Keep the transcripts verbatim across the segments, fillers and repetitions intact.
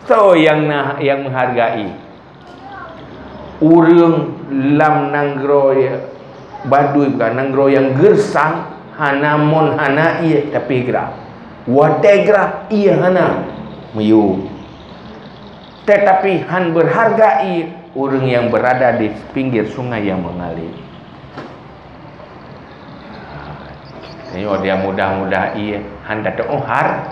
Soe nyang na, nyang meuhargai? Ureuëng lam nanggroe baduy, bukan, nanggroe nyang geusang, hana mon, hana ié, tapi grah. Watée grah, ié hana, meuyuem. Tetapi hán berharga ié ureuëng nyang berada di pinggir sungai yang mengalir. Nyoe dia mudah-mudah ié hán tatuoh har-,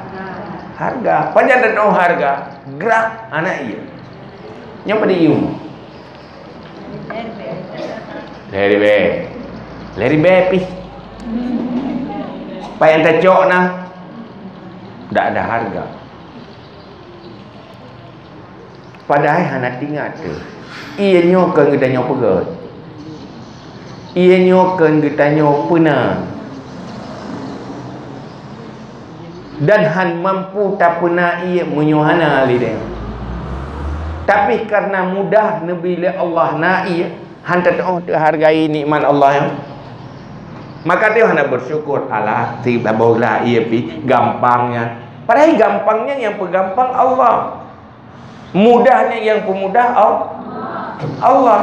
harga. Pajan tatuoh harga, grah hana ié. Nyoe pada ium. Lhée ribée. Lhée ribée pih. Apa nyang tacok na? Tidak ada harga. Padahai hana tingat teuh. Ié nyoe kon geutanyoe peugét. Ié nyoe kon geutanyoe peuna. Dan hán mampu tapeuna ié meunyoe hana lé. Tapi karena mudah neubi lé Allah na ié, hán tatuoh teuhargai nikmat Allah nyan. Maka teuh hana bersyukur, alah, si baboh lah ié pih gampang nyan. Padahai gampang nyan nyang peugampang Allah. Mudah nyan nyang peumudah Al-, Allah.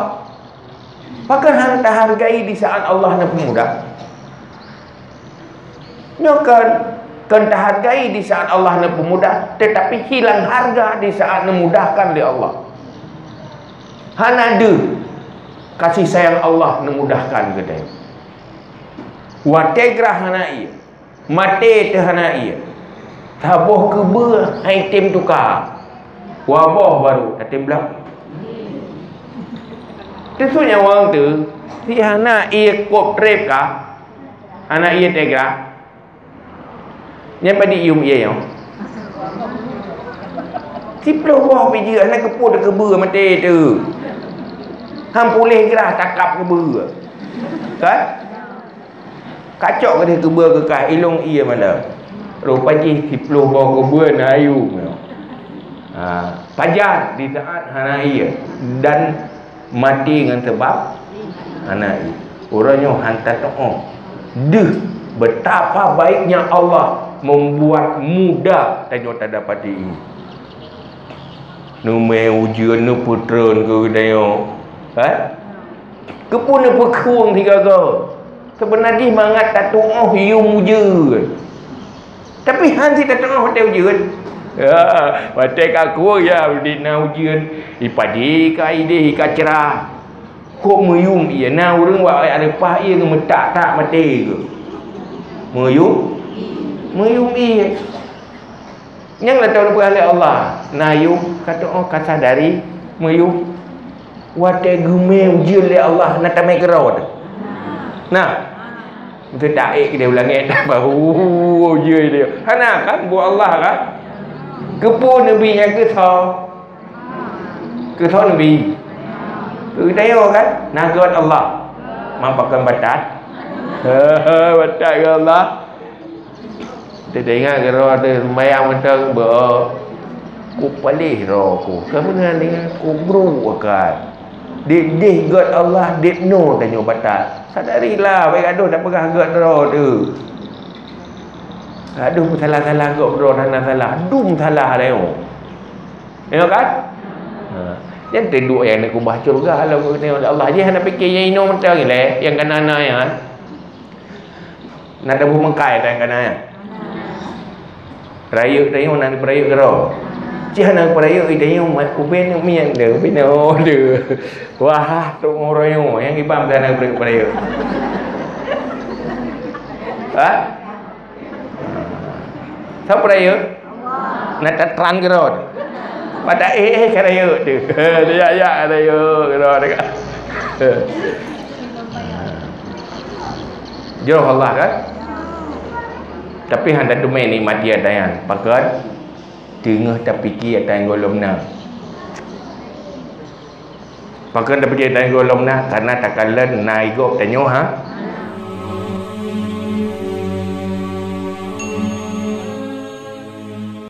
Pakon hana tahargai di saat Allah neupeumudah? Nyoe kan, kan tahargai di saat Allah neupeumudah, tetapi hilang harga di saat neumudahkan lé Allah. Hana deuh kasih sayang Allah neumudahkan geutanyoe. Watée grah hana ié, maté teuh hana ié. Saboh keubeue hai tem tuka. Waboh baru tatem blah. Teusut nyawöng teuh, si hana ié kop treb ka, hana ié tegra. Nyan padit yum ié nyoe. Siploh boh pih jeuet hana geupôt keubeue maté teuh. Han puléh grah takab keubeue. Kan? Kacok keudeh keubeue keukai ilong ié mantong. Rupa jih siploh boh keubeue na ayue nyoe. Ha, pajan di saat hana ié dan maté ngon sabab hana ié. Uroe nyoe han tatuoh deuh betapa baiknya Allah membuat mudah tanyoe tadapati ié. Neumé ujeuen neupeutreun keu geutanyoe. Ha? Keupeue neupeukhong sigoe-goe? Seubeuna jih mangat tatuoh yum ujeuen. Tapi han sit tatuoh watée ujeuen. Ya, watée ka khueng ya, di na ujeuen, ipadi ka ideh ka cerah. Kok meuyum ié, na ureuëng wak areupah ié geumeutak-tak maté geuh. Meuyum, meuyum ié. Nyang na tapeugah lé Allah, na yum ka teuoh ka sadari meuyum. Watée geumé ujeuen lé Allah na tamé keudroe teuh. Nah, teudaék keudeh u langét baru ujeuen lé. Hana kan buet Allah kan? Keupeue neubi nyang keusoe? Keusoe neubi. Keu geutanyoe kan? Na gét Allah. Mampakon batat. Batat gét Allah. Teuingat keudroe teuh seumayang mantong beu, ku paléh droe ku. Ka meunan dengan ku bru akai. Dideh gét Allah, dideh tanyoe batat. Sadarilah, bèk gadoh tapeugah gét droe teuh. Gadoh peusalah-salah gét droe hana salah, dum salah tanyoe. Ya kan? Ha. Nyan teuduek nyang neukeubah syeuruga lom geutanyoe lé Allah. Jih hana pike nyang inoe mantong ilèe, nyang kana-kana nyan. Na taboh meukai tanyoe kana nyan. Rayeuk tanyoe na peurayeuk keudroe. Cih hana peurayeuk tanyoe mat ubé neuk miet deuh, ubé neuk deuh. Wah, tu uroe nyoe nyang iban hana peurayeuk-peurayeuk. Ha? Soe peurayeuk? Na tatran keudroe. Pada éh-éh ka rayeuk teuh. Ya, ya, rayeuk keudroe. Jroh Allah kan? Tapi hana teumé nikmati ata nyan. Pakon? Teungoh tapike ata gohlom na. Pakon tapike ata gohlom na? Karena takalon na igop tanyoe ha?